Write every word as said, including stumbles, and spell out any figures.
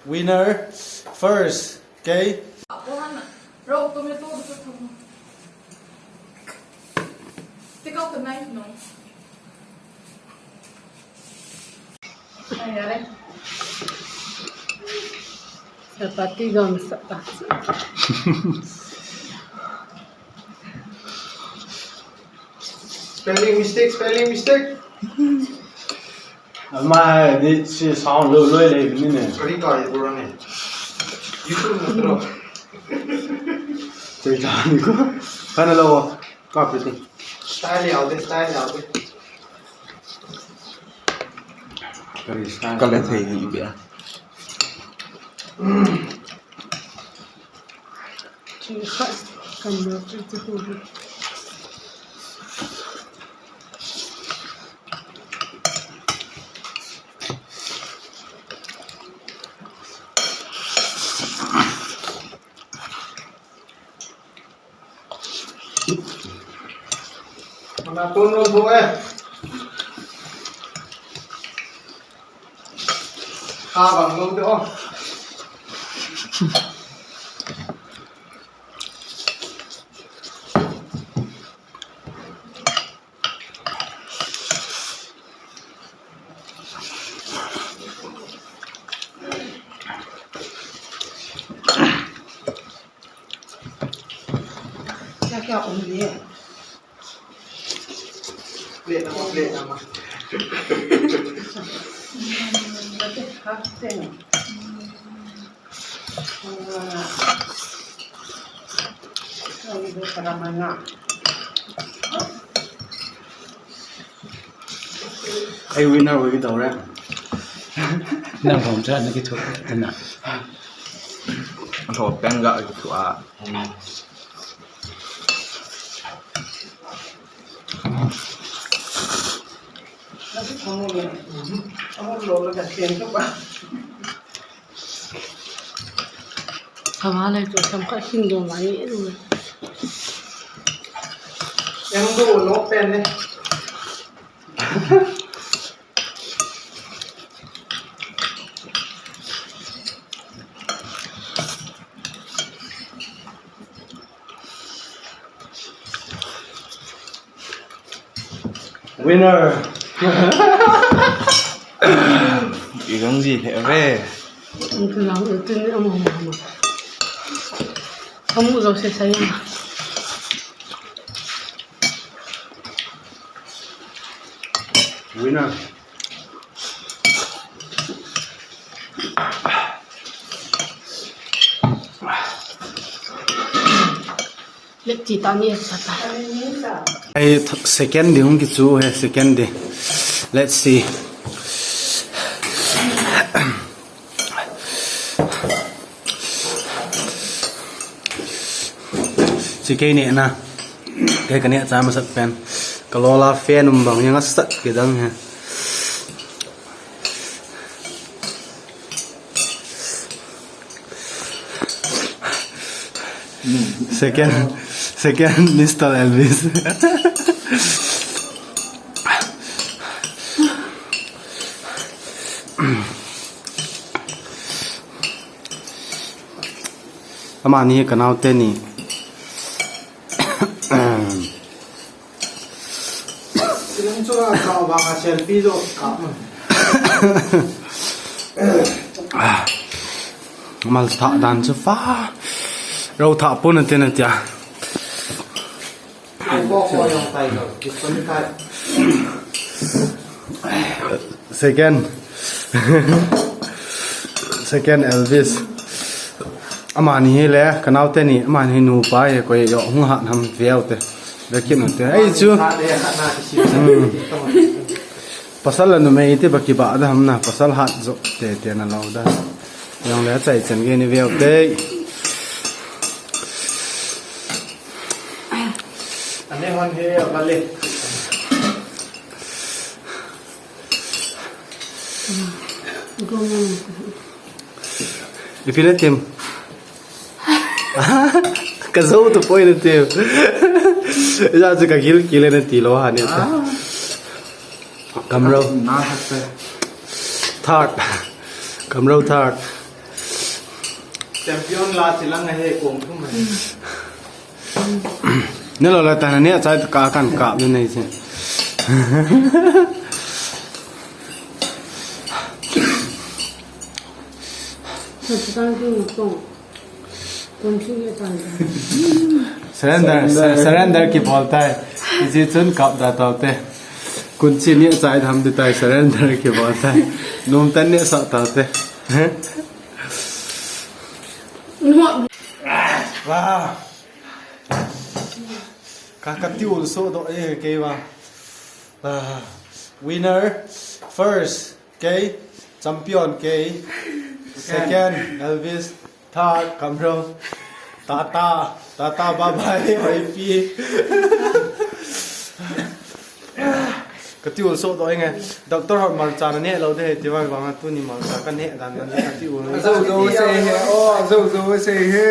Winner first, okay? Take out the knife, no. Ay, aray. Chapati gam sa pa. Spelling mistake, spelling mistake. Ama ni si sound lo lo le ni ne. Kari ka ye pura ne. YouTube na tro. Chei ta ni ko. Kana lo. Ka pe ti. Style aao de, style aao de. Kari style. Kale thei ni bia. Mana tun ro bo e. Ka bang lo de o. Kya kya um liye? Plate number, plate number. Ai winner oi kit tau re. Nang hom cha na kithu na. Tho pen ga kithu a. Kama lai chu sam kha hing dong lai ni. Yang do no pen ne. Winner. Igang ji le ve. Ang tulang itu ni amo amo. Kamu jauh saya. Winner. Let's see, tani sa ta. Ai th- second ding hung kichu he, second ding. Let's see. Chi kei neh na. Kei ka neh cha masat pen. Ka lola fan um bang yang a sat kei dang he. Second, second, Mister Elvis. Amani ka nao teni. Silang chu a ka vang a selfie jo ka. Mal thah dan chu fa. Ro thah pon ati na tia. Ai, bo ko yong tai lo. Disqualify. Second. Second Elvis. Amani hi le, ka nao teni, amani hi nupa hi koi jo hung hat ham veu te. Be kin te. Ei chu. Hmm. Pasal la numei te ba kiba da ham na, pasal hat jo te te na lo da. Jong le chai chen ge ni veu te. Ane hon he vale. Ipi na tim. Ka zo tu poi na tim. Ija chu ka gil kile na ti lo ha ni ta. Kamro. Na ha se. Third. Kamrao third. Champion la chilang ahi, kong thum ahi. Nelo la tana ni achai ka kan kap ni nei se. Surrender, surrender, surrender kibol tai. Iji chun kap da tau te. Kunchi ni chai tham di tai, surrender kibol tai. Nom tan ni sa tau te. Wow. Ka, ka ti ul so do e kei wa. Ah, winner first. Kei, champion kei. Second, Elvis. Third, Kamrong. Tata, tata, bye bye, Y P. Ka ti ul so do nge. Doctor hot malcha na ne lo de, ti wa vang tu ni malcha ka ne dan na ka ti ul. Zo zo se he, oh, zo zo se he.